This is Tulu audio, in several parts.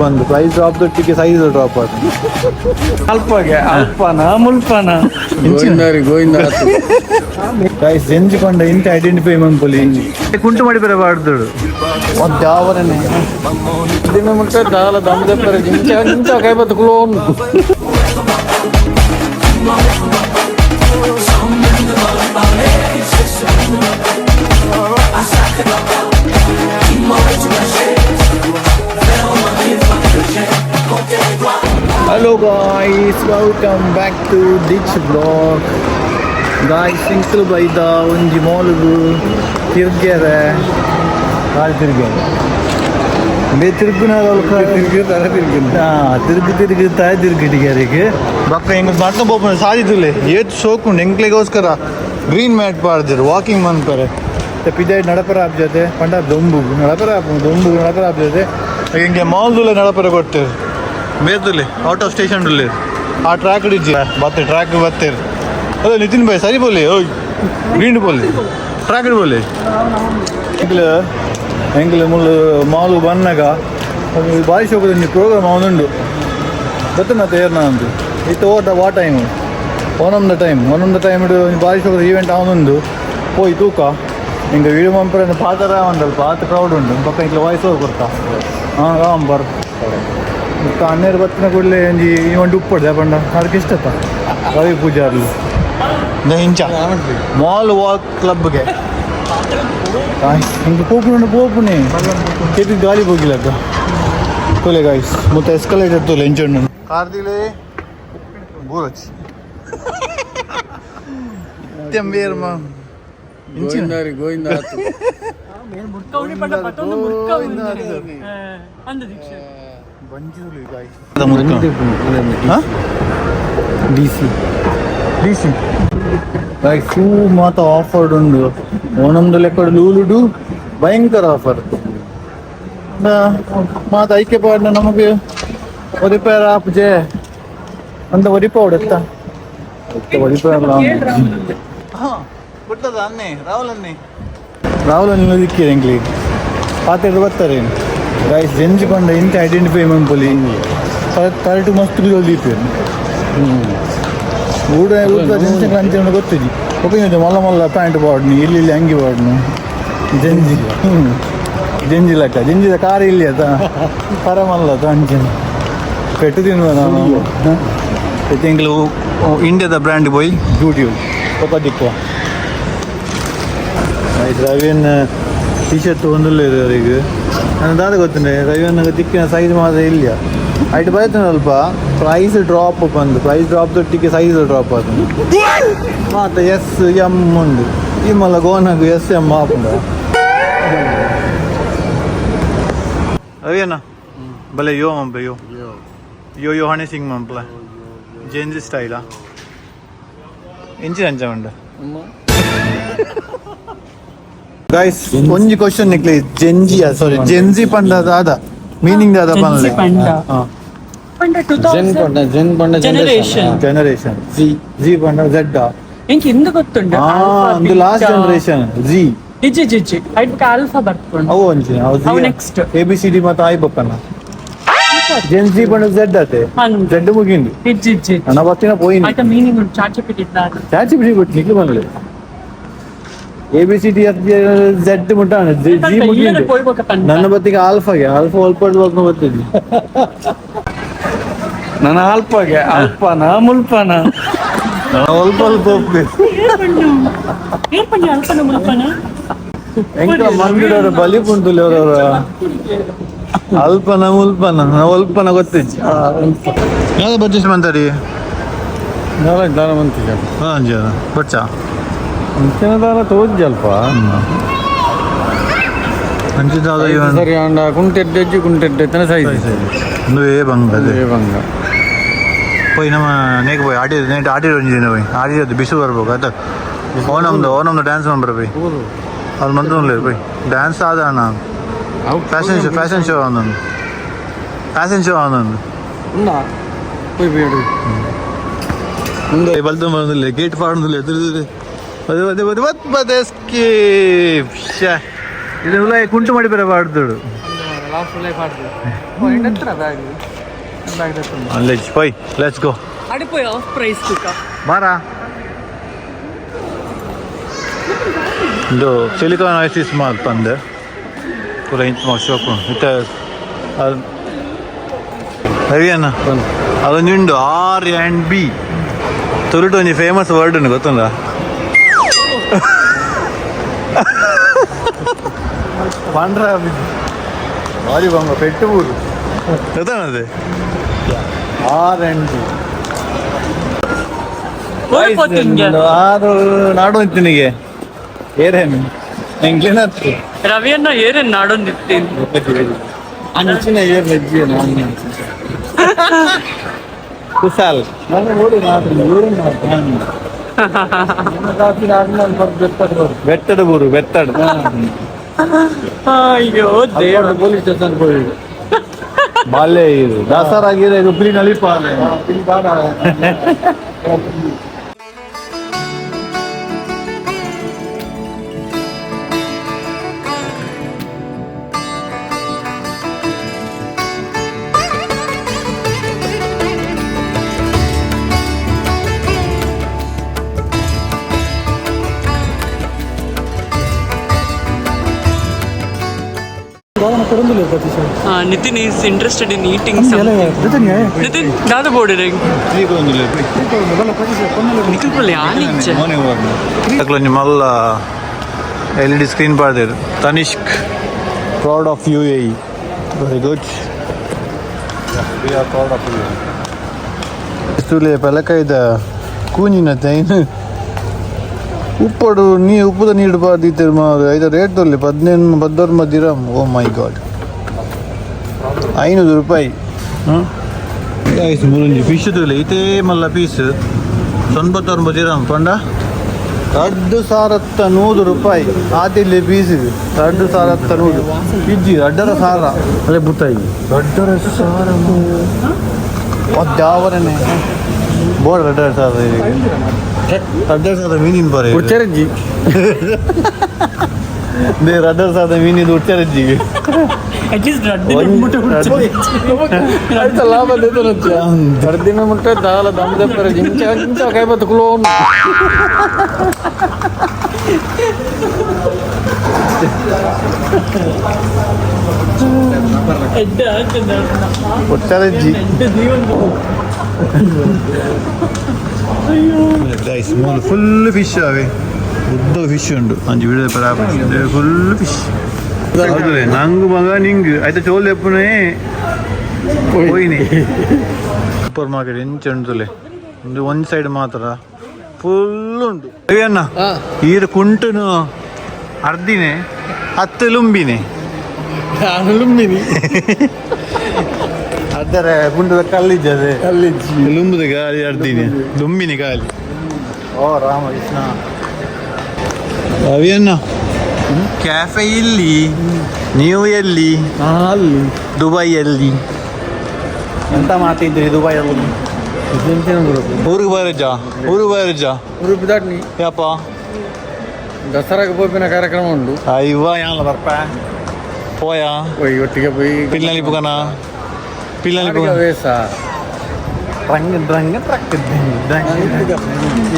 ಬಂದು ಪ್ರೈಸ್ ಡ್ರಾಪ್ ದೊಟ್ಟಿಗೆ ಸೈಜ್ ಡ್ರಾಪ್ ಆದ. ಅಲ್ಪಗೆ ಅಲ್ಪನ ಮುಲ್ಪನ. ಗೋವಿಂದಾರಿ ಗೋವಿಂದ. ಗೈಸ್, ಜೆಂಜಿ ಪಂಡ ಇಂತ ಐಡೆಂಟಿಫೈ ಮನ್ಪೊಲಿ. ಕುಂಟು ಮಾಡಿ ಬರ ಬಾಡ್ದಳು. ದಾವರನೆ ದಿನ ಮುಟ್ಟ ದಾಲ ದಮ್ ದಪ್ಪರೆ ಜಿಂಚ ಜಿಂಚ ಕೈಬತ್ತು clone. Hello guys, welcome back to Ditch Vlog. Guys, ಸಿಂಕಲ್ ಬೈದ ಒಂಜಿ ಮಾಲ್ಗು ತಿರ್ಗ್ಯರೆ ಕಾಲು ತಿರ್ಗ್ಯರೆ ಬೇ ತಿರ್ಗುನ. ತಿರ್ಗಿ ತಲೆ ತಿರ್ಗಿ. ಹಾಂ, ತಿರ್ಗಿ ತಿರ್ಗಿ ತಾಯಿ ತಿರ್ಗಿಟಿಗೆರಿಗೆ ಬಕ್ಕ ಹಿಂಗೆ ನಡ್ದು ಪೋಪುನ ಸಾದಿతుಲೆ. ಏತ್ ಸೋಕುಂಡು. ಎಂಕ್ಲೆಗೋಸ್ಕರ ಗ್ರೀನ್ ಮ್ಯಾಟ್ ಪಾಡ್ದೆರ್, ವಾಕಿಂಗ್ ಮನ್ಪರೆ. ಪಿದಾಯಿ ನಡಪರ ಆಪ್ ಜೊತೆ ಪಂಡ ದೊಂಬು ನಡಪರ ಆಪ್, ದೊಂಬು ನಡಪರ ಆಪ್ ಜೊತೆ ಹಿಂಗೆ ಮಾಲ್ದುಲೆ ನಡಪರ ಕೊಡ್ತೇವೆ. ಬೇತುಲೆ ಔಟ್ ಆಫ್ ಸ್ಟೇಷನ್ ಉಲ್ಲೇರ್. ಆ ಟ್ರ್ಯಾಕ್ ಇಜ್ಜಿ ಬತ್ತೆ, ಟ್ರ್ಯಾಕ್ ಬತ್ತೇರ್. ಅದೇ ನಿತಿನ್ ಭಾಯ್ ಸರಿ ಬೋಲಿ. ಓಯ್, ಗ್ರೀನ್ ಬೋಲಿ, ಟ್ರ್ಯಾಕ್ ಬೋಲಿ. ಎಂಕ್ಲ ಎಂಕ್ಲ ಮುಳ್ಳು ಮಾಲು ಬನ್ನಗ ಬಾರಿ ಶೋಕದ ಒಂಜಿ ಪ್ರೋಗ್ರಾಮ್ ಅವನುಂಡು ಗೊತ್ತುಂಡ ತೇರ್ನ ಅಂತ ಇತ್ತು. ಓಟ ವಾ ಟೈಮ್, ಓನಮ್ದ ಟೈಮ್, ಓನಮ್ದ ಟೈಮ್ ಒಂಜಿ ಬಾರಿ ಶೋಕದ ಈವೆಂಟ್ ಅವನುಂಡು. ಪೋಯ್ ತೂಕ. ಹಿಂಗೆ ವೀಡಿಯೋ ಮಂಪರ ಪಾತರ ಉಂಡಲ್ಪ ಆತ ಕ್ರೌಡ್ ಉಂಡು. ಬೊಕ್ಕ ಇಂಕ್ಲ ವಾಯ್ಸ್ ಓವರ್ ಕೊರ್ತಾ. ಹಾಂ, ರಾಮ್ ಬರ್. ಬೊಕ್ಕ ಅಣ್ಣೇರು ಬತ್ತಿನ ಕೂಡಲೇ ಒಂಜಿ ಈ ಒಂದು ಉಪ್ಪುಡು ಪಂಡ ಅದಕ್ಕೆ ಇಷ್ಟತ್ತ ರವಿ ಪೂಜಾರ್ಲು ಇಂಚ ಮಾಲ್ ವಾಕ್ ಕ್ಲಬ್ಗೆ ಹಿಂಗೆ ಪೋಪುಂಡು. ಪೋಪುನೆ ಕೆಪಿ ಗಾಲಿ ಹೋಗಿಲ್ಲಕ್ಕ. ತೋಲೆ ಗಾಯ್ಸ್, ಮತ್ತೆ ಎಸ್ಕಲೇಟರ್ ತೋಲೆ ಎಂಚುಂಡು. ಕಾರ್ದಿಲೆ ಬೂರಚ್ ತೆಂಬೇರ್ಮ. ಗೋವಿಂದಾರಿ ಗೋವಿಂದ. ಮುರ್ಕವಣಿ ಪಂಡ ಪತ್ತೊಂದು ಮುರ್ಕ ಅಂದ ದೀಕ್ಷೆ. ಬಂಜಿದುಲಿ guys. D C. D C guys, shoe ಮಾತ ಆಫರ್ ಉಂಡು. ಓನಮ್ದ ಲೆಕ್ಕಡ್ ಲೂಲುಡು ಭಯಂಕರ ಆಫರ್ ಮಾತ. ಐಕೆ ಪಾಡ್ನ ನಮಗೆ ಒರಿಪೇರ ಆಪುಜೆ ಅಂತ ಒರಿಪ ಹೊಡೆತ್ತ ಒರಿಪೇರ. ಬಿಟ್ಟದ ಅನ್ನೆ ರಾಹುಲ್ ಅನ್ನೆ ರಾಹುಲ್ ಅನ್ನ ದಿಕ್ಕಿದೆ. ಎಂಕ್ಲಿಗೆ ಪಾತೆರ್ದು ಬರ್ತಾರೆ. ಗೈಸ್, ಜೆಂಜಿ ಪಂಡ ಇಂತ ಐಡೆಂಟಿಫೈ ಮನ್ಪೊಲಿ. ತರಟು ಮಸ್ತ್ ದೀಪೇರು. ಊಟ ಊಟ ಜೆಂಜಿ ಅಂಚೆ ಗೊತ್ತಿಜಿ. ಒಪ್ಪಿಗೆ ಮಲ್ಲ ಮಲ್ಲ ಪ್ಯಾಂಟ್ ಪಾಡ್ನು, ಇಲ್ಲಿ ಇಲ್ಲಿ ಅಂಗಿ ಪಾಡ್ನು. ಜೆಂಜಿ ಜೆಂಜಿ ಲೆಕ್ಕ. ಜೆಂಜಿದ ಕಾರ್ ಇಲ್ಲಿ ಆತ ಪರ ಮಲ್ಲ ಅಂಚೆ ಪೆಟ್ಟು ತಿನ್ನುವ ನಾನು. ತಿಂಗಳು ಇಂಡಿಯಾದ ಬ್ರ್ಯಾಂಡ್ ಪೋಯ್ ಡ್ಯೂಟಿ ಒಪ್ಪ ದಿಕ್ಕುವ. ಆಯ್ತು, ರವಿಯನ್ನ ಟಿ ಶರ್ಟ್ ಒಂದುಲ್ಲೇರು ಅವರಿಗೆ. ನಾನು ದಾದ ಗೊತ್ತುಂಡೆ, ರವಿಯನ್ನ ದಿಕ್ಕಿನ ಸೈಜ್ ಮಾತ್ರ ಇಲ್ಲ. ಐಟ್ ಬೈತನ ಅಲ್ಪ ಪ್ರೈಸ್ ಡ್ರಾಪ್ ಬಂದು, ಪ್ರೈಸ್ ಡ್ರಾಪ್ ದೊಟ್ಟಿಗೆ ಸೈಜ್ ಡ್ರಾಪ್ ಆತು. ಮಾತ ಎಸ್ ಎಮ್ ಉಂಡು. ಈ ಮಲ್ಲ ಗೋನಗು ಎಸ್ ಎಮ್ ಆಪುಂಡ ರವಿಯಣ್ಣ? ಬಲೆ ಯೋ ಮಂಪ ಯೋ ಯೋ ಯೋ ಹಣಿ ಸಿಂಗ್ ಮಂಪ್ಲ ಜೇಂಜಿ ಸ್ಟೈಲಾ ಇಂಚಿನ ಅಂಚ ಉಂಡು. ಗೈಸ್, ಒಂಜಿ ಕ್ವಶನ್ ನಿಕ್ಲೆ. ಜೆಂಜಿ, ಸಾರಿ, ಜೆನ್ಜಿ ಪಂಡ ದಾದ ಮೀನಿಂಗ್ ದಾದ? ಜೆನ್ಜಿ ಪಂಡ? ಪಂಡ ಟೂ ಜೆನ್ ಪಂಡ, ಜೆನ್ ಪಂಡ. Generation. Generation. G. G ಪಂಡ ಝೆಡ್. ಎಂಕ್ ಎಂದ ಗೊತ್ತುಂಡು. ಒಂದು ಲಾಸ್ಟ್ ಜನರೇಷನ್ ಜಿ. ಇಜ್ಜಿ ಇಜ್ಜಿ, ಐಟ್ ಆಲ್ಫಾ ಬರ್ಕೊಂಡು. ಅವು ಒಂಜಿ. ಅವು ನೆಕ್ಸ್ಟ್. ಎ ಬಿ ಸಿ D ಮತ್ತೆ ಆಯ್ ಬಪ್ಪನ. ಜೆನ್ ಜಿ ಪಂಡ ಝೆಡ್ ಅತೆ. ಅಂದ್. ಝೆಡ್ ಮುಗಿಂದು. ಇಜ್ಜಿ ಇಜ್ಜಿ. ನನ್ನ ಬತ್ತಿನ ಪೋಯಿನಿ. ಆಯ್ತಾ, ಮೀನಿಂಗ್ ಉಂಟು. ಚಾಟ್ ಜಿಪಿಟಿ ಇದ್ದ. ಚಾಚಿ ಬಿಡಿ ಬಿಟ್ಟು ನಿಕ್ಲು ಬಂದ್ಲೆ. A B C D F G Z ಮುಟ್ಟ ಜಿ ಮುಗಿಂದು. ಪೋಯ್ಬೋಕ ಪಂಡ. ನನ್ನ ಬತ್ತಿಗೆ ಆಲ್ಫಾಗೆ ಆಲ್ಫಾ ಒಲ್ಪಡ್ ಬತ್ತಿದ್ವಿ. ನನ್ನ ಅಲ್ಪಗೆ ಅಲ್ಪನ ಮುಲ್ಪನ. ಅಲ್ಪ ಅಲ್ಪ ಒಪ್ಪಿಗೆ. ಏನ್ ಪಂಡು ಏನ್ ಪಂಡಿ ಅಲ್ಪನ ಮುಲ್ಪನ? ಎಂಕ ಮಂದಿರವರ ಬಲಿ ಪುಂಟುಲಿ ಅವರವರ ಅಲ್ಪನ ಮುಲ್ಪನ ಅಲ್ಪನ ಗೊತ್ತಿಜ್ಜಿ. ಯಾವ್ದು ಪರ್ಚೇಸ್ ಮಂತಾರಿ? ದಾಲ ದಾಲ ಮಂತಿಜ. ಹಾಂ, ಬಚ್ಚ. ಅಂಚಿನ ದಾಲ ತೋಜಿ ಅಲ್ಪ. ಅಂಚಿನ. ಸರಿ ಅಂಡ ಕುಂಟೆಡ್ಡೆಜ್ಜಿ ಕುಂಟೆಡ್ಡೆ ಸೈಜ್. ಒಂದು ಏ ಬಂಗ ಅದೇ. ಬಂಗ. ಪೋಯ್ ನಮ್ಮ ನೇಕ್ ಪೋಯ್ ಆಡಿ ನೇಟ್ ಆಡಿ ಒಂಜಿ ದಿನ ಪೋಯ್ ಆಡಿ ಬಿಸು ಬರ್ಬೇಕು ಆತ. ಓನಮ್ದು ಓನಮ್ದು ಡ್ಯಾನ್ಸ್ ನಂಬರ್ ಪೋಯ್ ಅದು ಮಂತ್ರ ಪೋಯ್ ಡ್ಯಾನ್ಸ್ ಆದ ಅಣ್ಣ. ಫ್ಯಾಷನ್ ಶೋ, ಫ್ಯಾಷನ್ ಶೋ ಒಂದೊಂದು ಫ್ಯಾಷನ್ ಶೋ ಒಂದೊಂದು. ಉಂಡ ಪೋಯ್ ಪೋಯ್ ಮುಂದೆ ಬಲ್ದು ಬಂದಿಲ್ಲ, ಗೇಟ್ ಪಾಡೊಂದಿಲ್ಲ. ಎದುರು ಅದೇ ಅದೇ ಅದೇ ಬತ್ ಬತ್ ಎಸ್ಕೇಪ್. ಇದು ಉಲಾಯಿ ಕುಂಟು ಮಾಡಿ ಬರ ಬಾಡ್ದಳು. Last life ಆಡ್ದು ಹತ್ರ ಬ್ಯಾಗ್ ಬ್ಯಾಗ್ ಅಲ್ಲೇಜ್ pi let's go. ಅಡಿಪೋಯ್ of price ತುಕ. ಬಾರಾ ಇದು ಸಿಲಿಕಾನ್ ಐಸಿಸ್ ಪಂದ್ ಪೂರ ಇಂಚ್ ಶೋಕು ಇತ್ತೆ ರವಿಯನ್ನ ಅದೊಂದು ಉಂಡು R and B ತುರುಟು ಒಂಜಿ ಫೇಮಸ್ ವರ್ಡ್ ಉಂಡು ಗೊತ್ತುಂಡ? ಪಂಡ್ರ ಬಾರಿ ಬಂಗ ಪೆಟ್ಟು ಊರು ಗೊತ್ತಾನದೆ R and B. ಓಡ್ಪೋತಿನ್ಗೆ. ಆರು ನಾಡು ಅಂತಿನಿಗೆ ಏರೇನು ಎಂಕ್ಲೇನತ್ತು. ರವಿಯನ್ನ ಏರೇನ್ ನಾಡೊಂದಿತ್ತೀನಿ. ಅಂಚಿನ ಏರ್ ವೆಜ್. ಕುಸಾಲ್. ನಾನು ನೋಡಿ ನಾನು ಯೂರಿನ್ ಕಾಫಿ ನಾನು ಬೆಟ್ಟದ. ಬೆಟ್ಟದ ಊರು ಬೆಟ್ಟಡ. ಅಯ್ಯೋ ದೇವ. ಪೊಲೀಸ್ ಸ್ಟೇಷನ್ ಹೋಗಿ. ಬಾಲ್ಯ ಇದು ದಾಸರಾಗಿದೆ ಇದು ಪಿಲಿ ನಲಿಪಾಲೆ. Nitin is interested in eating. Nitin ದಾದ ಬೋರ್ಡ್ ನಿಖಿಲ್ ಪಲ್ಲೆ ಆನಿಚ್ಚೆ. ಒಂಜಿ ಮಲ್ಲ L E D screen ಪಾಡ್ದೇರು. Tanishq proud of UAE. Very good, we are proud of U. ತುಲೆ ಪಲಕೈದ ಕೂನಿನ thine ಉಪ್ಪಡು ನೀ ಉಪ್ಪುದ ನೀಡು ಪಾಡ್ದಿತ್ತೆರ್ ಮಾರು. ಐದ ರೇಟ್ ತೊಲ್ಲೆ 15 ಪದ್ದೊರ್ಮ ದಿರಮ್. ಓ ಮೈ ಗಾಡ್, 500 ರೂಪಾಯಿ. ಹ್ಞೂ ಆಯ್ತು, ಮುರುಂಜಿ ಫಿಶ್ ತುಲೆ ಇತೇ ಮಲ್ಲ ಪೀಸ್ 99 ದಿರಮ್ ಪಂಡ 2100 ರೂಪಾಯಿ. ಆತಿಲ್ಲಿ ಪೀಸ್ ಇದು 2100 ಇಜ್ಜಿ 2.5 ಸಾವಿರ. ಅಲ್ಲೇ ಬುತ್ತಾಯಿ. 2.5 ಸಾವಿರ ಒದ್ದಾವರನೆ ಬೋರ್ಡ್ 2.5 ಸಾವಿರ. 2.5 ಸಾವಿರ ಮೀನಿನ ಬರ. ಉಚ್ಚರಜ್ಜಿ. 2.5 ಸಾವಿರ ಮೀನಿದು ಉಚ್ಚರಜ್ಜಿಗೆ. ಅಟ್ಲೀಸ್ಟ್ ಆಯ್ತ ಲಾಭ ದಿನ ಮುಟ್ಟ ದಾಲ ದಮ್ ದಪ್ಪರ ಜಿಂಚ ಜಿಂಚ ಕೈ ಬತ್ತು ಕ್ಲೋನ್. ಉಚ್ಚರಜ್ಜಿ ಗೈಸ್. ಮೂಲು ಫುಲ್ ಫಿಶ್ ಅವೆ. ಉದ್ದ ಫಿಶ್ ಉಂಡು ಅಂಜಿ ಬಿಡದೆ ಫುಲ್ ಫಿಶ್. ಹೌದು ನಂಗು ಮಗ ನಿಂಗ್ ಆಯ್ತಾ ಚೋಲ್ ಎಪ್ಪುನೇ ಪೋಯಿನಿ. ಸೂಪರ್ ಮಾರ್ಕೆಟ್ ಎಂಚ ಉಂಟುಲೆ ಒಂದು ಒಂದ್ ಸೈಡ್ ಮಾತ್ರ ಫುಲ್ ಉಂಟು. ಅಯ್ಯಣ್ಣ, ಈರು ಕುಂಟುನು ಅರ್ದಿನೆ ಹತ್ತು ಲುಂಬಿನೆ. ನಾನು ಲುಂಬಿನಿ. ಅದರ ಕುಂಟದ ಕಲ್ಲಿದ್ದದೆ. ಕಲ್ಲಿಜ್ಜಿ. ಲುಂಬುದ ಗಾಲಿ ಅರ್ದಿನಿ ಲುಂಬಿನಿ ಗಾಲಿ. ಓ ರಾಮಕೃಷ್ಣ. ರವಿಯಣ್ಣ, ಕ್ಯಾಫೆ ಇಲ್ಲಿ, ನೀವು ಎಲ್ಲಿ? ಅಲ್ಲಿ. ದುಬೈಯಲ್ಲಿ ಎಂತ ಮಾಡ್ತಿದ್ರಿ ದುಬೈಯಲ್ಲಿ? ಊರಿಗೆ ಬರಜ್ಜ, ಊರಿಗೆ ಬರಜ್ಜ. ಉಡುಪಿ ದಾಟ್ನಿ. ಯಪ್ಪ. ದಸರಾಗೆ ಪೋಪಿನ ಕಾರ್ಯಕ್ರಮ ಉಂಟು. ಅಯ್ಯವ ಯಾನ್ಲ ಬರ್ಪ ಪೋಯಾ. ಹೋಯ್ ಒಟ್ಟಿಗೆ ಪೋಯಿ. ಪಿಲ್ಲಲ್ಲಿ ಪುಗನ ಪಿಲ್ಲಲ್ಲಿ ಪುಗನ. ವೇಸ. ರಂಗ ರಂಗ ಟ್ರಕ್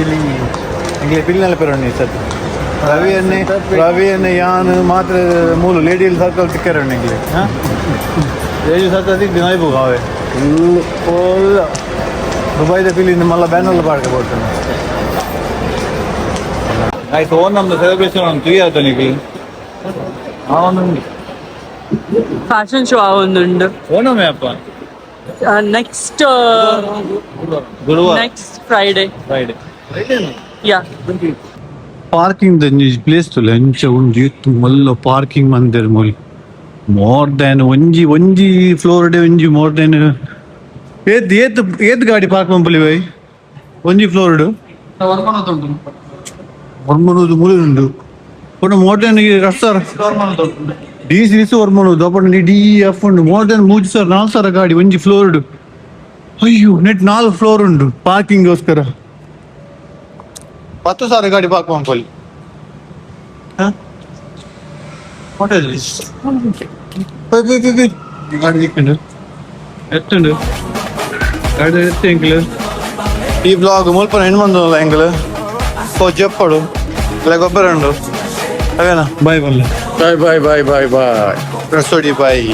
ಇಲ್ಲಿ ಎಂಗ್ಲೆ ಪಿಲ್ಲಲ್ಲಿ ಪೆರೋಣಿ ಸತ್ ರವಿ ಅನ್ನೆ ರವಿ ಅನ್ನೆ ಯಾನ್ ಮಾತ್ರ ಮೂಲು ಲೇಡಿಯಲ್ಲಿ ಸರ್ಕಲ್ ತಿಕ್ಕರೋಣ ಎಂಗ್ಲೆ. ಹಾಂ, ಲೇಡಿ ಸರ್ಕಲ್ ತಿಕ್ ದಿನ ಪುಗ ಅವೆ ಫುಲ್ ಫುಲ್ ದುಬೈದ ಪಿಲ್ಲಿಂದ ಮಲ್ಲ ಬ್ಯಾನರ್ಲ ಪಾಡ್ಕ ಬೋಡ್ತಾನೆ. ಆಯ್ತು, ಓನಮ್ದು ಸೆಲೆಬ್ರೇಷನ್ ಒಂದು ಫ್ರೀ ಆಯ್ತು ನಿಖಿಲ್. ಅವನು ಫ್ಯಾಷನ್ ಶೋ ಒಂದುಂಡು. ಓನಮೇ ಅಪ್ಪ. ನೆಕ್ಸ್ಟ್ ಗುರುವಾರ. Next Friday. Friday. ಯಾ. ಪಾರ್ಕಿಂಗ್ ಪ್ಲೇಸ್ ತುಲೆ ಅಂಚ ಒಂಜಿ ಇತ್ತು ಮಲ್ಲ ಪಾರ್ಕಿಂಗ್ ಮಂದೆರ್ ಮೂಲು. ಮೋರ್ ದ್ಯಾನ್ ಒಂಜಿ ಒಂಜಿ ಫ್ಲೋರ್ ಡೆ ಒಂಜಿ ಮೋರ್ ದ್ಯಾನ್ ಏತ್ ಏತ್ ಏತ್ ಗಾಡಿ ಪಾರ್ಕ್ ಮಂಪುಲಿ ಬೈ ಒಂಜಿ ಫ್ಲೋರ್ ಒರ್ಮನೂದು ಮೂಲೆ ಉಂಡು. ಪುನಃ ಮೋರ್ ದ್ಯಾನ್ ರಸ್ತಾರ ಡಿ ಸೀರೀಸ್ ಒರ್ಮನೂದು ಅಪ್ಪಂಡ ಡಿ ಎಫ್ ಉಂಡು. ಮೋರ್ ದ್ಯಾನ್ 3 ಸಾವಿರ 4 ಸಾವಿರ ಗಾಡಿ ಒಂಜಿ ಫ್ಲೋರ್. ಅಯ್ಯೋ, ನೆಟ್ ನಾಲ್ಕು ಫ್ಲೋರ್ ಉಂಡು ಪಾರ್ಕಿಂಗ್ಗೋಸ್ಕರ. 10,000 ಗಾಡಿ ಪಾರ್ಕ್ ಮಂಪೊಲಿ. What is this? ಪೋಯ್ ಪೋಯ್ ಪೋಯ್ ಪೋಯ್. ಗಾಡಿ ದಿಕ್ಕುಂಡು. ಎತ್ತುಂಡು ಗಾಡಿ ಎತ್ತು ಎಂಕ್ಲು. ಈ ಬ್ಲಾಗ್ ಮುಲ್ಪ ಎಂಡ್ ಮಂದಲ್ಲ ಎಂಕ್ಲು. ಪೋ ಜಪ್ಪಡು ಇಲ್ಲ ಗೊಬ್ಬರ ಉಂಡು ಅವೇನಾ. ಬಾಯ್ ಬಲ್ಲೆ. Bye bye bye bye bye. ರಸೋಡಿ ಬಾಯ್.